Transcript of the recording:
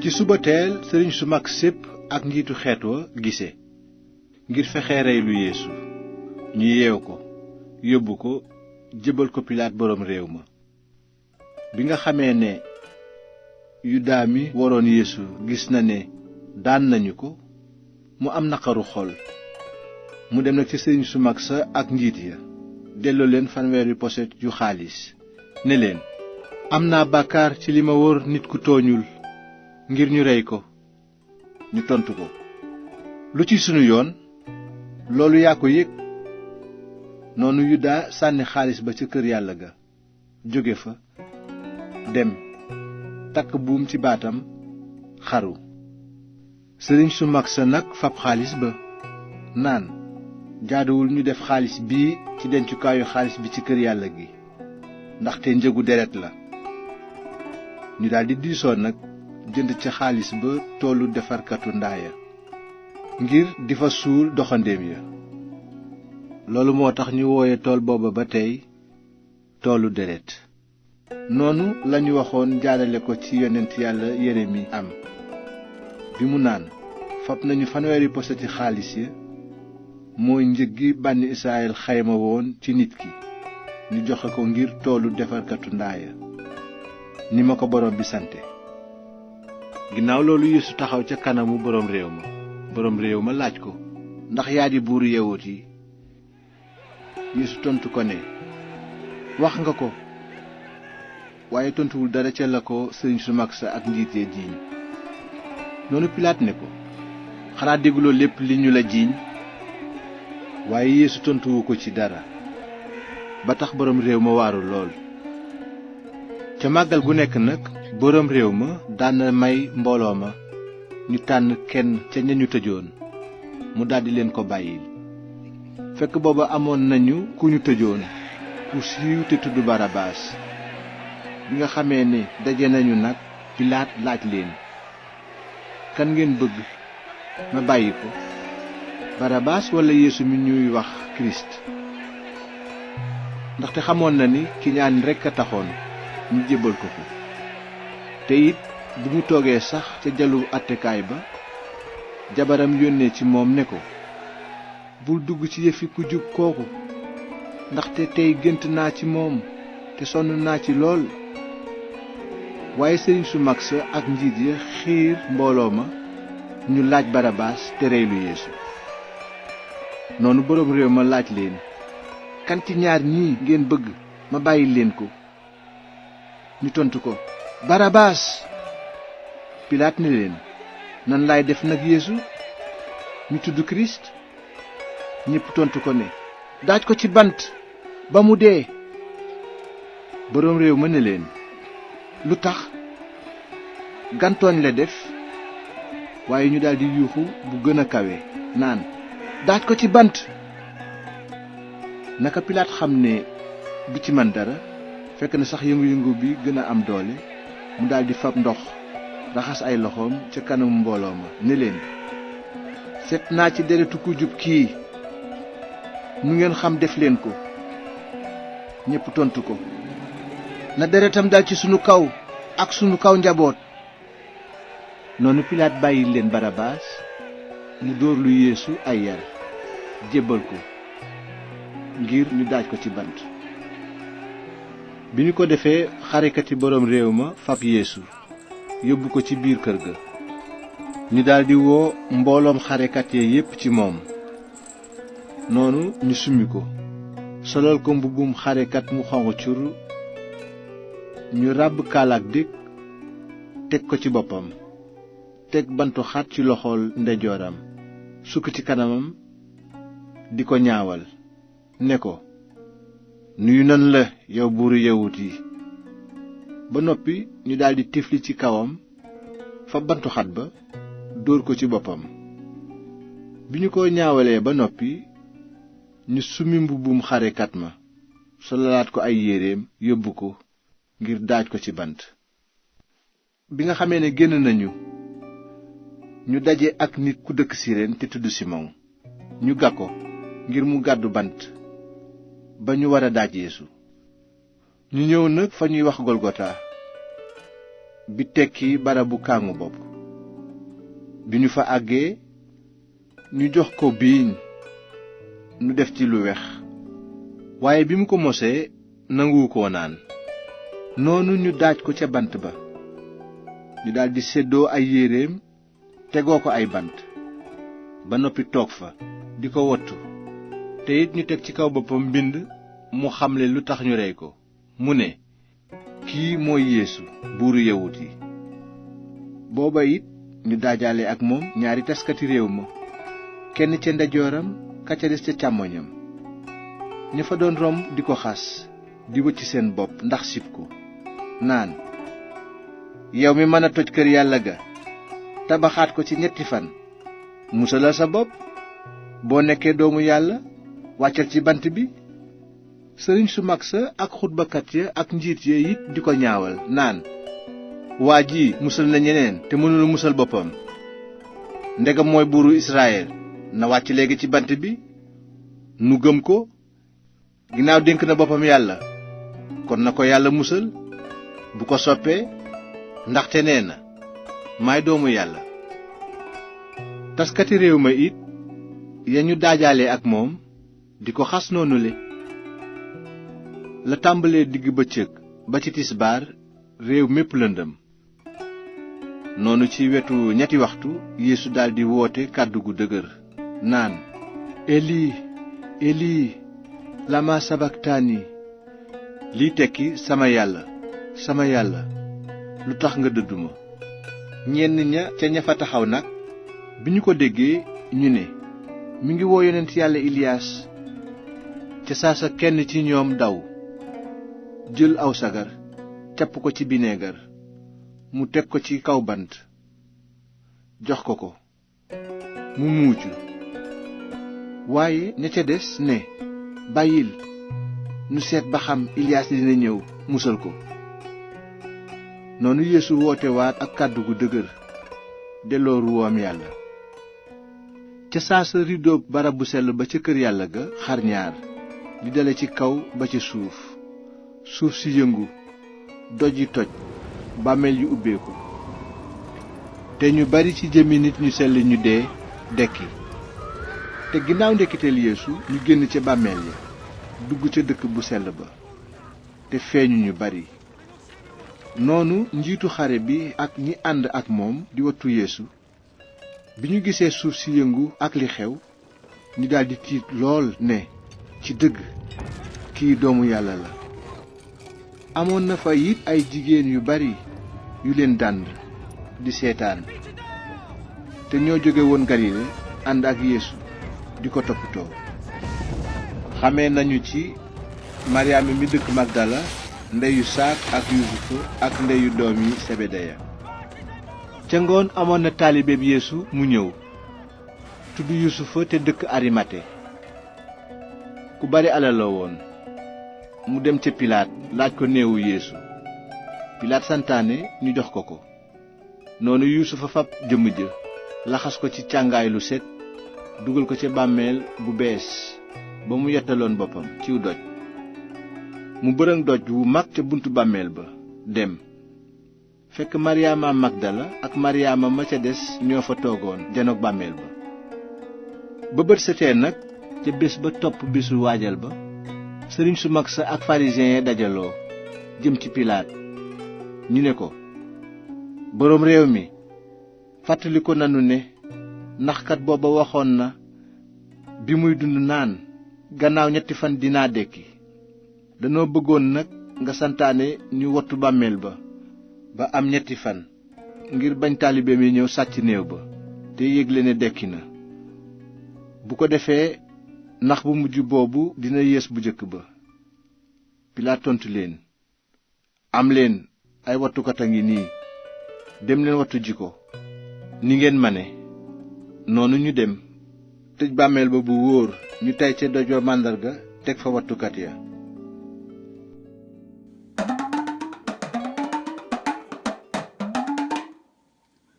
ci suba teel sëriñ su mag sépp ak njiitu xeet wa gise ngir fexe rey lu yeesu ñu yeew ko yóbbu ko jébal ko pilaat boroom réew ma. bi nga xamee ne yudaa mi waroon yeesu gis na ne daan nañu ko mu am naqaru xol. mu dem nag ci sëriñ su mag sa ak njiit ya delloo leen 100 poset yu xaalis ne leen, am naa bàkkaar ci li ma wóor nit ku tooñul ngir ñu rey ko. ñu tontu ko, lu ci sunu yoon, loolu yaa ko yëg. noonu yudaa sànni xaalis ba ca kër yàlla ga, jóge fa dem takk buum ci baatam xaru. sëriñ su mag sa nag fab xaalis ba naan, jaaduwul ñu def xaalis bii ci dencukaayu xaalis bi ci kër yàlla gi, ndaxte njëgu deret la. ñu daldi diisoo nag jënd ca xaalis ba toolu defarkatu ndaaya ngir di fa suul doxandéem ya. loolu moo tax ñu wooye tool booba ba tey toolu deret. noonu lañu waxoon jaarale ko ci yonent yàlla Yeremi am bi mu naan, fab nañu 100 poseti xaalis ya, mooy njëg gi bànni Israyil xayma woon ci nit ki, ñu joxe ko ngir toolu defarkatu ndaaya ni ma ko boroom bi sante. ginnaaw loolu Yeesu taxaw ca kanamu boroom réew ma laaj ko, ndax yaa di buuru yawut yi? Yeesu tontu ko ne, wax nga ko. waaye tontuwul dara ca la ko sëriñ su mag sa ak njiit ya jiiñ. noonu Pilaat ne ko, xanaa dégguloo lépp li ñu la jiiñ? waaye Yeesu tontuwu ko ci dara, ba tax boroom réew ma waaru lool. ca màggal gu nekk nag boroom réew ma daan na may mbooloo ma ñu tànn kenn ca ña ñu tëjoon, mu daldi leen ko bàyyil. fekk booba amoon nañu ku ñu tëjoon ku siiw te tudd Barabaas. bi nga xamee ne daje nañu nag, Pilaat laaj leen, kan ngeen bëgg ma bàyyi ko, Barabaas walla Yeesu mi ñuy wax Kirist? ndaxte xamoon na ni kiñaan rekk a taxoon ñu jébbal ko ko. te it bi mu toogee sax ca jalu attekaay ba, jabaram yónnee ci moom ne ko, bul dugg ci yëfi ku jub kooku, ndaxte tey gént naa ci moom te sonn naa ci lool. waaye sëriñ su mag sa ak njiit ya xiir mbooloo ma ñu laaj Barabaas te rey lu Yeesu. noonu boroom réew ma laaj leen, kan ci ñaar ñii ngeen bëgg ma bàyyi leen ko? ñu tontu ko, Barabaas. Pilaat ne leen, nan laay def nag Yeesu mi tudd Kirist? ñépp tontu ko ne, daaj ko ci bant ba mu dee. boroom réew ma ne leen, lu tax? gantooñ la def. waaye ñu daldi yuuxu bu gën a kawe naan, daaj ko ci bant. naka Pilaat xam ne du ci man dara, fekk na sax yëngu-yëngu bi gën a am doole, mu daldi fab ndox raxas ay loxoom ca kanamu mbooloo ma ne leen, seet naa ci deretu ku jub kii, nu ngeen xam def leen ko. ñépp tontu ko, na deretam dal ci sunu kaw ak sunu kaw njaboot. noonu Pilaat bàyyi leen Barabaas, mu dóor lu Yeesu ay yar, jébbal ko ngir ñu daaj ko ci bant. bi ñu ko defee, xarekati boroom réew ma fab Yeesu yóbbu ko ci biir kër ga. ñu daldi woo mbooloom xarekat ya yépp ci moom. noonu ñu summi ko, solal ko mbubbum xarekat mu xonq cur, ñu ràbb kaalaak dég teg ko ci boppam, teg bantu xat ci loxol ndeyjooram, sukk ci kanamam di ko ñaawal, ne ko, nuyu nan la yow buuru yawut yi. ba noppi ñu daldi tifli ci kawam, fa bantu xat ba dóor ko ci boppam. bi ñu ko ñaawalee ba noppi, ñu summi mbubbum xarekat ma, solalaat ko ay yéreem yóbbu ko ngir daaj ko ci bant. bi nga xamee ne génn nañu, ñu daje ak nit ku dëkk Sireen te tudd Simon. ñu ga ko ngir mu gàddu bant ba ñu war a daaj Yeesu. ñu ñëw nag fa ñuy wax Golgota, bi tekki barabu kàngu bopp. bi ñu fa àggee ñu jox ko biiñ nu def ci lu wex, waaye bi mu ko mosee nanguwu ko naan. noonu ñu daaj ko ca bant ba. ñu daldi séddoo ay yéreem tegoo ko ay bant, ba noppi toog fa di ko wottu. te it ñu teg ci kaw boppam mbind mu xamle lu tax ñu rey ko. mu ne, kii mooy Yeesu buuru yawut yi. booba it ñu daajaale ak moom ñaari taskati réew ma, kenn ca ndeyjooram ka ca des ca càmmoñam. ña fa doon romb di ko xas, di wëcc seen bopp ndax sib ko, naan, yow mi mën a toj kër yàlla ga tabaxaat ko ci 3 fan, musalal sa bopp. boo nekkee doomu yàlla wàccal ci bant bi. sëriñ su mag sa ak xutbakat ya ak njiit ya it di ko ñaawal, naan, waa ji musal na ñeneen te mënul musal boppam. ndegam mooy buuru Israyel, na wàcc léegi ci bant bi nu gëm ko. ginnaaw dénk na boppam yàlla, kon na ko yàlla musal bu ko soppee, ndaxte nee na, maay doomu yàlla. taskati réew ma it ya ñu daajaale ak moom di ko xas noonu le. la tàmbalee digg bëccëg ba ci tisbaar réew mépp lëndëm. noonu ci wetu 3 waxtu Yeesu daldi woote kàddu gu dëgër, naan, Eli Eli lama sabaktani, liy tekki sama yàlla lu tax nga dëdduma. ñenn ña ca ña fa taxaw nag bi ñu ko déggee ñu ne, mi ngi woo yonent yàlla Iliyaas. ca saasa kenn ci ñoom daw jël aw sagar capp ko ci bineegar mu teg ko ci kaw bant jox ko mu muucu. waaye ña ca des ne, bàyyil nu seet ba xam Iliyaas dina ñëw musal ko. noonu Yeesu woote waat ak kàddu gu dëgër delloo ruwaam yàlla. ca saasa rideau barab bu sell ba ca kër yàlla ga xar ñaar, di dale ci kaw ba ca suuf. suuf si yëngu, doj yi toj, bàmmeel yu ubbeeku. te ñu bari ci jëmmi nit ñu sell ñu dee dekki. te ginnaaw ndekkiteel Yeesu ñu génn ca bàmmeel ya dugg ca dëkk bu sell ba, te feeñu ñu bari. noonu njiitu xare bi ak ñi ànd ak moom di wattu Yeesu bi ñu gisee suuf si yëngu ak li xew, ñu daldi tiit lool ne, ci dëgg kii doomu yàlla la. amoon na fa it ay jigéen yu bari yu leen dànd di seetaan, te ñoo jóge woon Galile ànd ak Yeesu di ko toppatoo. xamee nañu ci Maryaama mi dëkk Magdala, ndeyu Saak ak Yusufa ak ndeyu doomi Sebedeya. ca ngoon amoon na taalibeeb Yeesu mu ñëw, tudd Yusufa te dëkk Arimate, ku bari alal la woon. mu dem ca Pilaat laaj ko néewu Yeesu. Pilaat santaane ñu jox ko. noonu Yusufa fab jëmm ja laxas ko ci càngaay lu set, dugal ko ca bàmmeel bu bees ba mu yettaloon boppam ciw doj. mu bërëng doj wu mag ca buntu bàmmeel ba dem, fekk Maryaama Magdala ak Maryaama ma ca des ñoo fa toogoon janoog bàmmeel ba. ba bët setee nag ca bés ba topp bésu waajal ba, sëriñ su mag sa ak farisiyen ya dajaloo jëm ci Pilaat. ñu ne ko, boroom réew mi, fàttali ko nanu ne ndaxkat booba waxoon na bi muy dund naan, gannaaw 3 fan dinaa dekki. danoo bëggoon nag nga santaane ñu wottu bàmmeel ba am 3 fan, ngir bañ taalibeem yi ñëw sàcc néew ba te yégle ne dekki na. bu ko defee ndax bu mujj boobu dina yées bu jëkk ba. Pilaat tontu leen, am leen ay wattukat a ngi nii, dem leen wattu ji ko ni ngeen mane. noonu ñu dem tëj bàmmeel ba bu wóor, ñu tey ca doj wa màndarga teg fa wattukat ya.